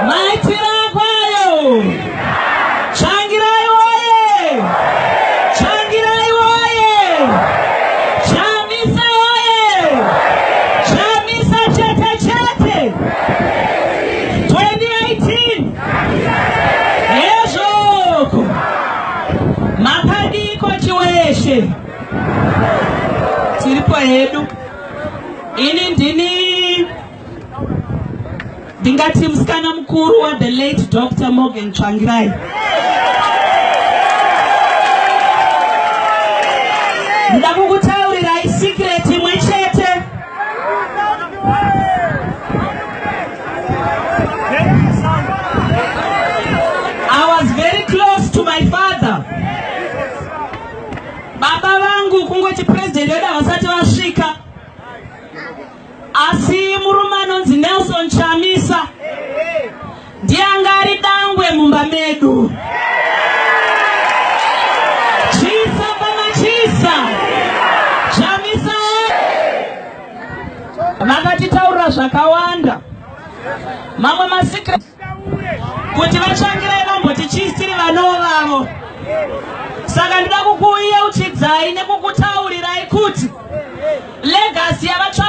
Maitiro akwayo. Tsvangirai woye! Tsvangirai woye! Chamisa woye! Chamisa chete chete! 2018 Hezvoko! Makadiko Chiweshe? Tiripo hedu. Ini ndini ndingati musikana mukuru wa the late Dr. Morgan Tsvangirai. Ndoda kukutaurirai secret imwe chete. I was very close to my father. Baba vangu kungoti president vedu havasati vasvika, asi murume anonzi Nelson Chamisa ndiye anga ari dangwe mumba medu. Chisa pamachisa Chamisa vakatitaurira zvakawanda, mamwe masecret kuti vaTsvangirai vamboti chii tiri vanawo vavo. Saka ndoda kukuyeuchidzai nekukutaurirai kuti legacy yavatsva